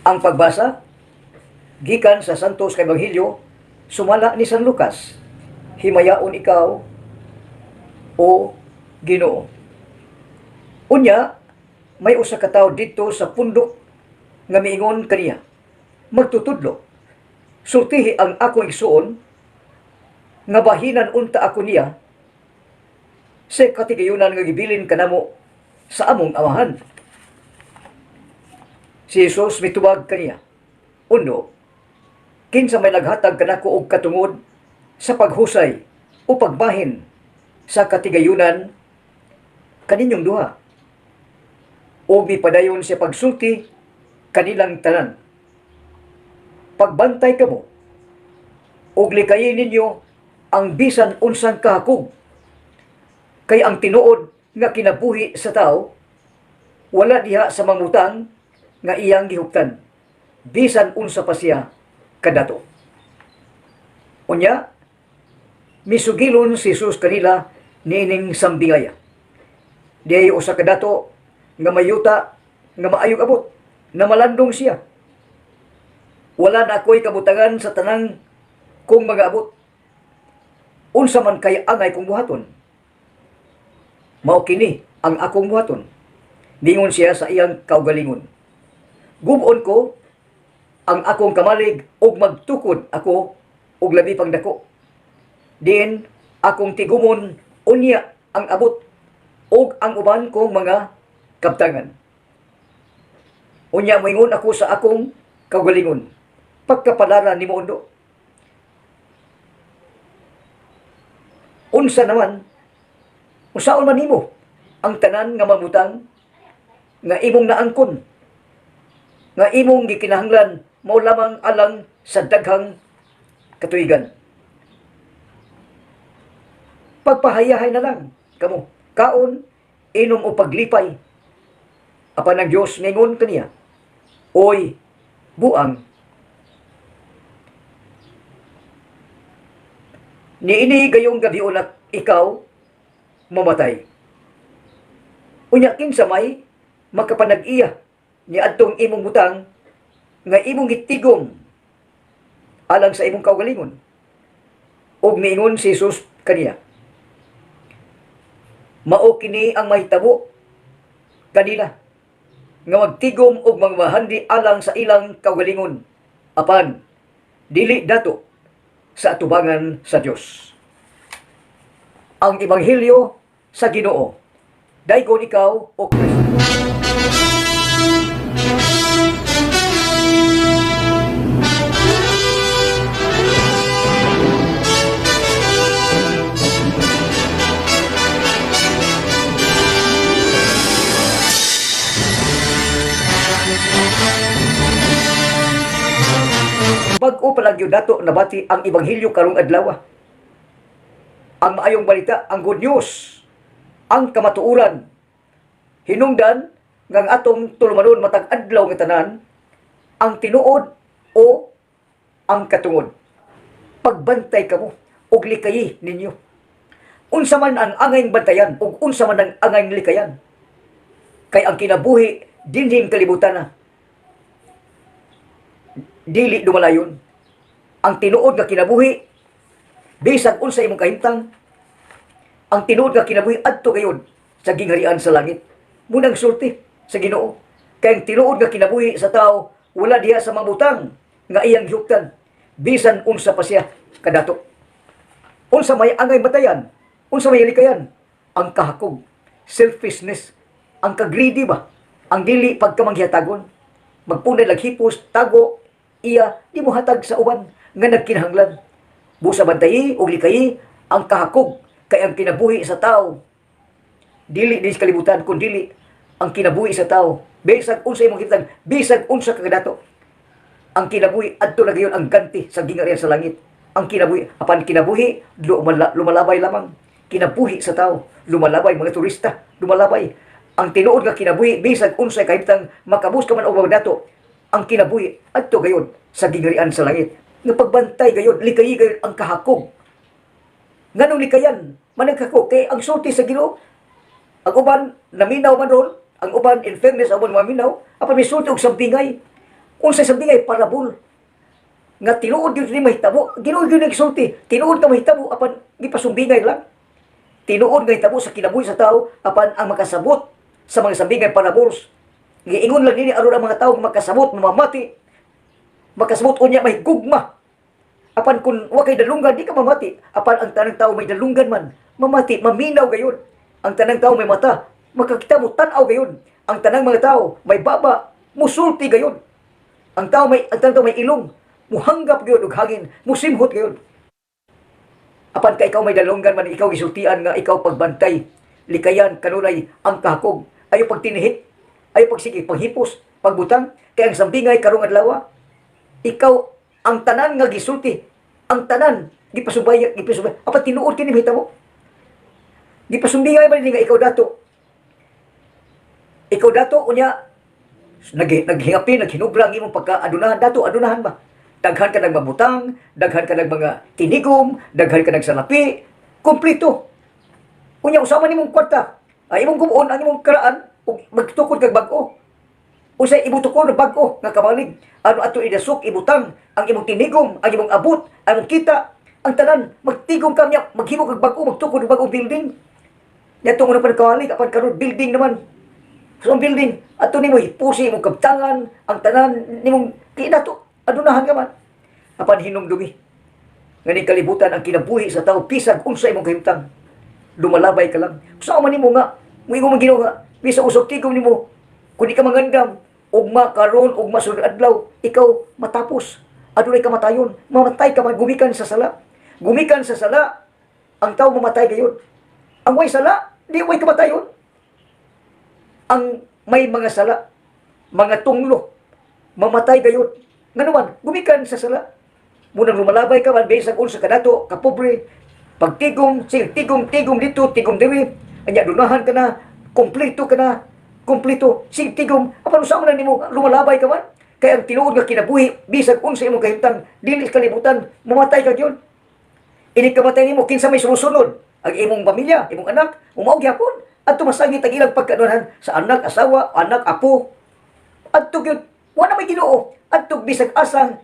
Ang pagbasa gikan sa Santos nga Ebanghelyo sumala ni San Lucas. Himayaon ikaw, o Ginoo. Unya, may usa ka tawo didto sa pundok nga miingon kaniya, "Magtutudlo, sultihi ang akong igsuon nga bahinan unta ako niya sa katigayunan nga gibilin kanamo sa among amahan." Si Jesus mitubag kaniya, "Uno, kinsa may naghatag kanako og katungod sa paghusay o pagbahin sa katigayunan kaninyong duha?" Og mipadayon siya pagsulti kanilang tanan, "Pagbantay kamo ug likayi ninyo ang bisan unsang kahakog, kay ang tinuod nga kinabuhi sa tao wala diha sa mangutang nga iyang gihuptan, bisan unsa pa siya kadato." Unya, misugilon si Jesus kanila niining sambingaya, "Diay usa ka dato nga mayuta nga maayong abot, na malandong siya. 'Wala na ako'y kabutangan sa tanang kong mga abot. Unsa man kay angay kong buhaton? Mao kini ang akong buhaton,' ningon siya sa iyang kaugalingon. 'Gub-on ko ang akong kamalig ug magtukod ako og labi pang dako. Diin akong tigumon unya ang abot ug ang uban kong mga kabtangan. Unya moingon ako sa akong kaugalingon, Pagkapalaran nimo, undo. Unsa naman, unsaon man nimo ang tanan nga mamutang nga imong naangkon, nga imong gikinahanglan mao lamang alang sa daghang katuigan. Pagpahayahay na lang kamo, kaon, inom o paglipay.' Apan ang Dios ningon kaniya, 'Oy, buang, niini gayong gabiuna ikaw mamatay. Unya kinsa may makapanag-iya ni adtong imong butang nga imong gitigom alang sa imong kaugalingon?' Ug miingon si Jesus kaniya, 'Mao kini ang mahitabo kanila nga magtigom og mangmahandi alang sa ilang kaugalingon, apan dili dato sa atubangan sa Dios.'" Ang Ebanghelyo sa Ginoo. Daygon ikaw, o Kristo. Bag-o pa lang gyud nato nabati ang ebanghelyo karong adlaw. Ang maayong balita, ang good news, ang kamatuoran. Hinungdan nga ang atong tulumanon matag adlaw nga tanan, ang tinuod o ang katungod. Pagbantay kamo og likayi ninyo. Unsa man ang angayng bantayan ug unsa man ang angayng likayan. Kay ang kinabuhi dinhing kalibutan na dili dumalayon. Ang tinuod nga kinabuhi, bisag unsa imong kahimtang, ang tinuod nga kinabuhi adto gayud sa gingharian sa langit. Munang sulti sa Ginoo. Kay ang tinuod nga kinabuhi sa tao wala diha sa mabutang nga iyang gihuptan, bisan unsa pa siya kadato. Unsa may angay batayan, unsa may likayan, ang kahakog, selfishness, ang kagreedy ba, ang dili pagkamanghihatagon, magpunay laghipos, tago, iya, di mo hatag sa uban nga nagkinahanglan. Busa bantayi og likayi ang kahakog, kay ang kinabuhi sa tao dili din sa kalibutan, kun dili ang kinabuhi sa tao, bisag unsa imong kitang, bisag unsa ka kadato, ang kinabuhi adto na gayon ang ganti sa gingharian sa langit. Ang kinabuhi, apan kinabuhi lumalabay lamang kinabuhi sa tao, lumalabay mga turista, lumalabay. Ang tinuod nga kinabuhi, bisag unsay kahimtang, makabus ka man og mga dato, ang kinabuhi adto gayon sa gingharian sa langit. Nga pagbantay gayon, likayi gayon ang kahakog. Nganong likayan managkako? Kay ang sulti sa Ginoo, ang uban naminaw man ron, ang uban, in fairness, ang uban maminaw, apan misulti og sampingay. Unsay sambingay parabol nga tinuod gyud ni mahitabo, Ginoo gyud nagsulti, tinuod nga mahitabo apan gipasumbingay lang. Tinuod nga hitabo sa kinabuhi sa tao apan ang makasabot sa mga sambingay parables. Giingon lang nini aron ang mga tao makasabot, mamati, makasabot unya may gugma. Apan kung wa kay dalunggan, di ka mamati. Apan ang tanang tao may dalunggan man, mamati, maminaw gayon. Ang tanang tao may mata, makakita mo, tan-aw gayon. Ang tanang mga tao may baba, musulti gayon. Ang tanang tao may ilong, muhanggap gayon og hangin, musimhot gayon. Apan kay ikaw may dalunggan man, ikaw gisultian nga ikaw pagbantay, likayan kanunay ang kahakog, ayo pagtinihit, ayo pagsige, paghipos, pagbutang, kay ang sambingay karong adlaw, ikaw ang tanan nga gisulti, ang tanan gipasubay, gipasubay. Apan tinuod kini mahitabo. Gipasumbingay ba ni nga ikaw dato? Ikaw dato unya naghingapi, naghinubra ang imong pagka-adunahan dato, adunahan ba? Daghan ka nagmabutang, daghan ka nag mga tinigom, daghan ka nagsalapi, kumpleto. Unya usa man imong kwarta, ay imong gub-on ang imong karaan ug magtukod kag bag-o. Unsay imong tukod bag-o nga kabalig? Ano ato idasok ibutang ang imong tinigom, ang imong abot, ang imong kita, ang tanan magtigom ka niya, maghimo kag bag-o, magtukod og bag-ong building. Yatong una pa nagkawalig, apan karon building naman. So ang building, ato nimo hipusi imong kabtangan, ang tanan nimong kinato, adunahan ka man. Apan hinumdumi nga ning kalibutan, ang kinabuhi sa tao, bisag unsa imong kahimtang, lumalabay ka lang. Sa man nimo nga moingon man Ginoo nga bisag usog tigom nimo, kun di ka mangandam, ugma karon, ugma sunod adlaw, ikaw matapos, adunay kamatayon, mamatay ka man gumikan sa sala. Gumikan sa sala ang tao, mamatay gayon. Ang way sala, di way kamatayon. Ang may mga sala, mga tunglo, mamatay gayon. Nganuman, gumikan sa sala. Munang lumalabay ka man, bisag unsa ka dato, kapobre, pagtigom, sige, tigom, tigom dito, tigom diri, anya dunahan ka na, kompleto ka na, kompleto, sige, tigom, apan unsa man nimo, lumalabay ka man? Kay ang tinuod nga kinabuhi, bisag unsa imong kahimtang, dili sa kalibutan, mamatay ka gyud. Ini kamatay nimo, kinsa may sumusunod? Ang imong pamilya, imong anak, umao gyapon. Adto masangit ang ilang pagkadunahan sa anak, asawa, anak, apo. Adto gyud, wala may Ginoo. Adto bisag asang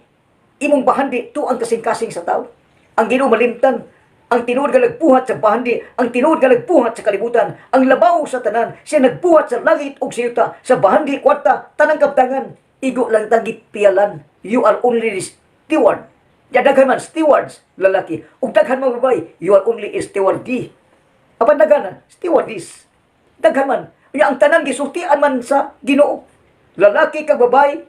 imong bahandi to ang kasing-kasing sa tao. Ang Ginoo malimtan, ang tinuod nga nagbuhat sa bahandi, ang tinuod nga nagbuhat sa kalibutan, ang labaw sa tanan, siya nagbuhat sa langit ug sa yuta, sa bahandi, kwarta, tanang kabtangan. Igo lang tang gipiyalan. You are only the steward. Ya daghan man stewards lalaki ug daghan man babae, you are only a stewardee. Apan daghan stewardess. Daghan man. Unya ang tanan gisultian man sa Ginoo. Lalaki kag babae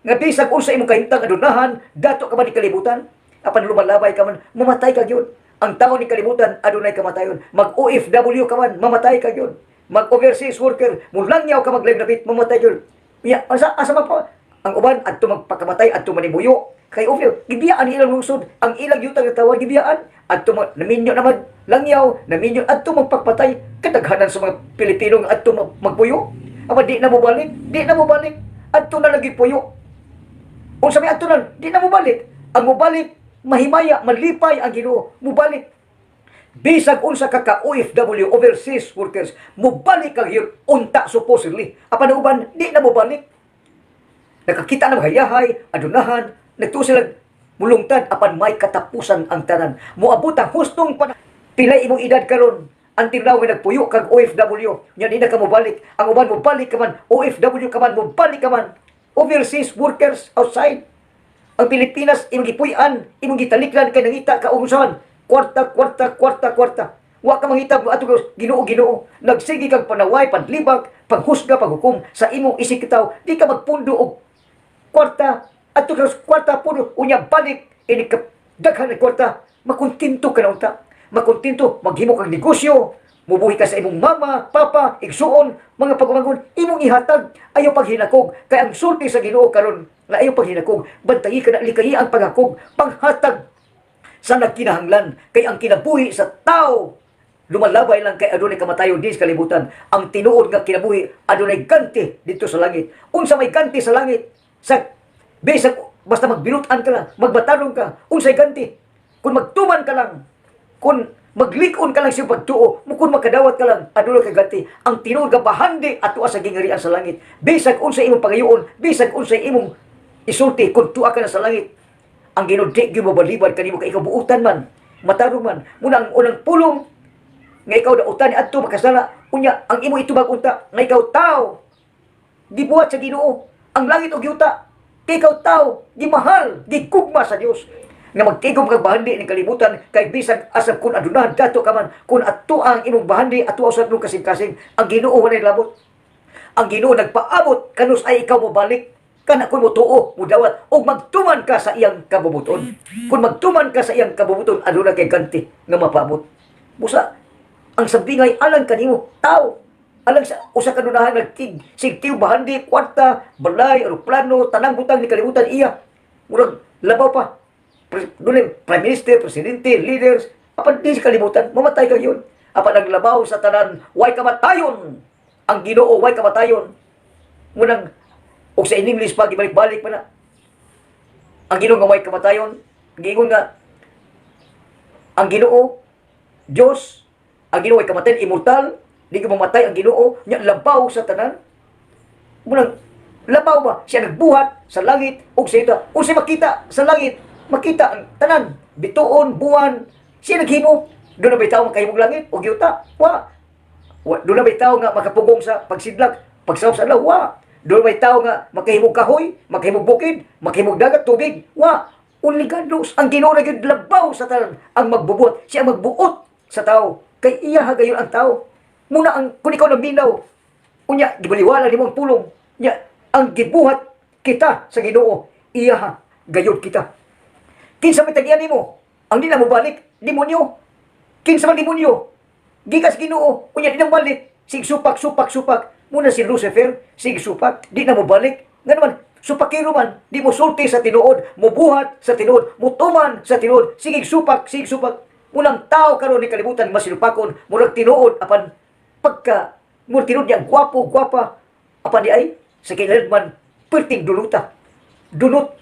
nga bisag unsa imong kahimtang, adunahan, dato ka man ni kalibutan, apan lumalabay ka man, mamatay ka gyud. Ang tao ni kalibutan adunay kamatayon. Mag OFW ka man, mamatay ka gyud. Mag overseas worker, mulangyaw ka, maglagdapit, mamatay gyud. Ya, asa asa man pa ang uban adto magpakamatay, adto manimuyo kay OFW, gibiyaan ilang lungsod, ang ilang yuta nga tawag gibiyaan, adto naminyo naman langyaw, naminyo adto magpagpatay. Kadaghanan sa mga Pilipino nga adto magpuyo, apan di na mo balik, di na mo balik, adto na lagi puyo. Unsa may adto na, di na mo balik. Ang mobalik, mahimaya, malipay ang Ginoo, mobalik. Bisag unsa ka ka OFW, overseas workers, mobalik kag yun, unta supposedly. Apan ang uban, di na mobalik. Nakakita ng hayahay, adunahan, nagtuo sila mulungtad, apan may katapusan ang tanan. Moabot ang hustong pan. Pilay imong edad karon? Until now nga nagpuyo kag OFW, nya di na ka mobalik. Ang uban mobalik ka man, OFW ka man, mobalik ka man. Overseas workers outside. Ang Pilipinas imong gipuy-an, imong gitaliklan kay nangita ka og unsahan? Kwarta, kwarta, kwarta, kwarta. Wa ka mangita ato Ginoo, Ginoo. Nagsige kag panaway, panlibak, paghusga, paghukom sa imong isig katawo, di ka magpundo og kwarta. Ato ka kwarta puno, unya balik ini ka daghan ng kwarta, makontento ka na unta. Makontento, maghimo kag negosyo, mubuhi ka sa imong mama, papa, igsuon, mga pag-umangon, imong ihatag, ayaw paghinakog, kay ang sulti sa Ginoo karon na ayaw paghinakog, bantayi ka na, likayi ang paghakog, panghatag sa nagkinahanglan, kay ang kinabuhi sa tao lumalabay lang kay adunay kamatayon di sa kalibutan. Ang tinuod nga kinabuhi adunay ganti dito sa langit. Unsa may ganti sa langit? Sa bisag basta magbinutan ka lang, magbatarong ka, unsay ganti? Kung magtuman ka lang, kung maglik-on ka lang sa iyong pagtuo, kung makadawat ka lang, adunay ka ganti. Ang tinuod nga bahandi ato sa gingarian sa langit. Bisag unsa imong pagayoon, bisag unsa imong Isulti kung tuwa ka na sa langit. Ang Ginoo di gyud mobalibad kanimo kay ikaw buutan man, matarong man. Muna ang unang pulong nga ikaw dautan adto makasala, unya ang imo itubag unta nga ikaw tao gibuhat sa Ginoo ang langit ug yuta, kay ikaw tao gimahal, gigugma sa Dios nga magtigom kag bahandi ning kalibutan, kay bisag asab kun aduna dato ka man, kun ato ang imong bahandi ato sa imong kasing-kasing, ang Ginoo walay labot. Ang Ginoo nagpaabot kanus ay ikaw mobalik kana kun motuo, mudawat ug magtuman ka sa iyang kabubuton. Kun magtuman ka sa iyang kabubuton, aduna kay ganti nga mapaabot. Busa ang sabingay alang kanimo tao, alang sa usa ka dunahan nagtig sigtiw bahandi, kwarta, balay, eroplano, tanang butang ni kalibutan iya. Murag labaw pa dunay prime minister, presidente, leaders, apan di sa kalibutan mamatay ka yun. Apan ang labaw sa tanan, way kamatayon. Ang Ginoo way kamatayon. Munang og sa in English pa, gibalik-balik pa na ang Ginoo nga way kamatayon. Giingon nga ang Ginoo Dios, ang Ginoo ay kamatayon, immortal, di ka mamatay ang Ginoo nya, labaw sa tanan. Munang labaw ba siya nagbuhat sa langit ug sa ita. Unsay makita sa langit, makita ang tanan, bituon, buwan, siya naghimo. Duna bay tawo makahimog langit ug yuta? Wa. Wa. Duna bay tawo nga makapugong sa pagsidlak, pagsawop sa adlaw? Wa. Duna bay tawo nga makahimog kahoy, makahimog bukid, makahimog dagat, tubig? Wa. Only God knows. Ang Ginoo na gyud labaw sa tanan ang magbubuhat. Siya ang magbuot sa tao kay iya gayon ang tao. Muna ang kung ikaw naminaw, unya gibaliwala nimo ang pulong nya, ang gibuhat kita sa Ginoo, iya gayud kita. Kinsa may tagian nimo ang di na mobalik? Demonyo. Kinsa man demonyo? Gikas Ginoo. Unya di na mobalik, sig supak, supak, supak. Muna si Lucifer, sig supak, di na mobalik. Nga naman supakiro man, di mo sulti sa tinuod, mobuhat sa tinuod, mutuman sa tinuod, sige supak, sige supak. Munang tao karon ni kalibutan masinupakon, murag tinuod, apan pagka murag tinuod niya gwapo, gwapa, apan di ay sa kinahanglan perting duluta. Dunot.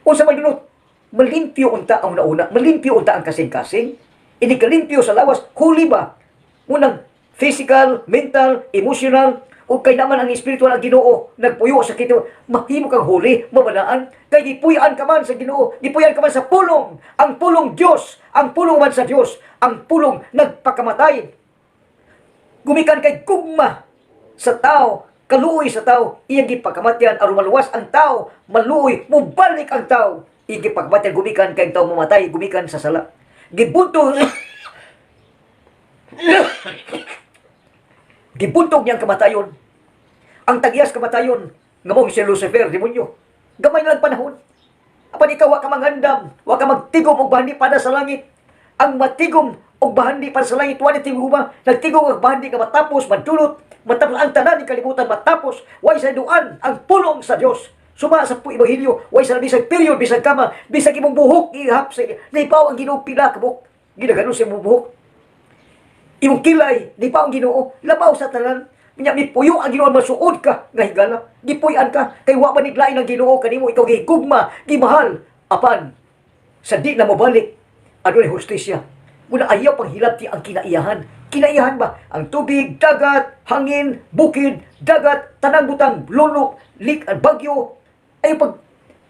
Unsa may dunot? Malimpyo unta ang nauna, malimpyo unta ang kasing-kasing. Ini kalimpyo sa lawas, huli ba? Unang physical, mental, emotional, o kay naman ang espiritual, ang Ginoo nagpuyo sa kito, mahimo kang huli, mabalaan, kay gipuy-an ka man sa Ginoo, gipuy-an ka man sa pulong, ang pulong Dios, ang pulong man sa Dios, ang pulong nagpakamatay gumikan kay gugma sa tao, kaluoy sa tao, iyang gipakamatyan aron maluwas ang tao, maluoy, mubalik ang tao. Iyang gipakamatyan gumikan kay ang tao mamatay gumikan sa sala. Gibuntog niyang kamatayon. Ang tagiyas kamatayon, nga mao si Lucifer, demonyo. Gamay lang panahon. Apan ikaw, wa ka mangandam, wa ka magtigom og bahandi para sa langit. Ang matigom og bahandi para sa langit, wa ni tiguma, nagtigom og bahandi ka matapos, madulot, matapos ang tanan ni kalibutan, matapos, way sa duan ang pulong sa Dios. Suma sa po ebanghelyo, way sa bisag period, bisag kama, bisag imong buhok, ihap sa nahibaw ang Ginoo pila ka buhok. Ginagano sa imong buhok. Imong kilay, di pa ang Ginoo, labaw sa tanan. Nya mipuyo ang Ginoo, masuod ka nga higala. Gipuy-an ka kay wa man niglain ang Ginoo kanimo, ikaw gigugma, gimahal, apan sa di na mobalik adunay hustisya. Muna ayaw panghilabti ang kinaiyahan. Kinaiyahan ba? Ang tubig, dagat, hangin, bukid, dagat, tanang butang, lunok, lik, ang bagyo, ay pag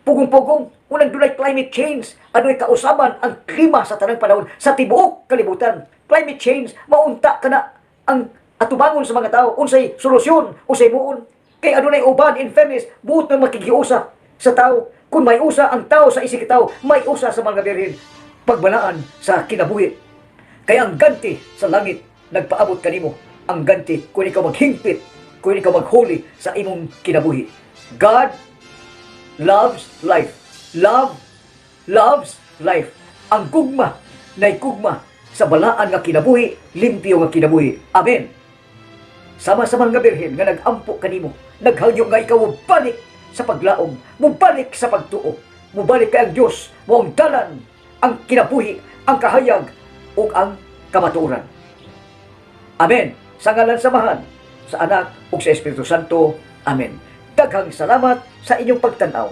pugong-pugong, unang dunay climate change, adunay kausaban ang klima sa tanang panahon sa tibuok kalibutan. Climate change, maunta ka na ang atubangon sa mga tao, unsay solusyon, unsay muon. Kay adunay uban, in fairness, buot ng makigiusa sa tao. Kung may usa ang tao sa isig tao, may usa sa mga birhen. Pagbalaan sa kinabuhi. Kaya ang ganti sa langit nagpaabot kanimo. Ang ganti kung ikaw maghingpit, kung ikaw maghuli sa imong kinabuhi. God loves life. Love loves life. Ang gugma nay gugma sa balaan nga kinabuhi, limpyo nga kinabuhi. Amen. Sama sa mga birhen nga nag-ampo kanimo, naghangyo nga ikaw balik sa paglaom, mubalik sa pagtuo, mubalik kay ang Dios, mo ang dalan, ang kinabuhi, ang kahayag, ug ang kamatuoran. Amen. Sa ngalan sa Amahan, sa Anak, ug sa Espiritu Santo. Amen. Daghang salamat sa inyong pagtanaw.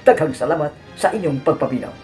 Daghang salamat sa inyong pagpaminaw.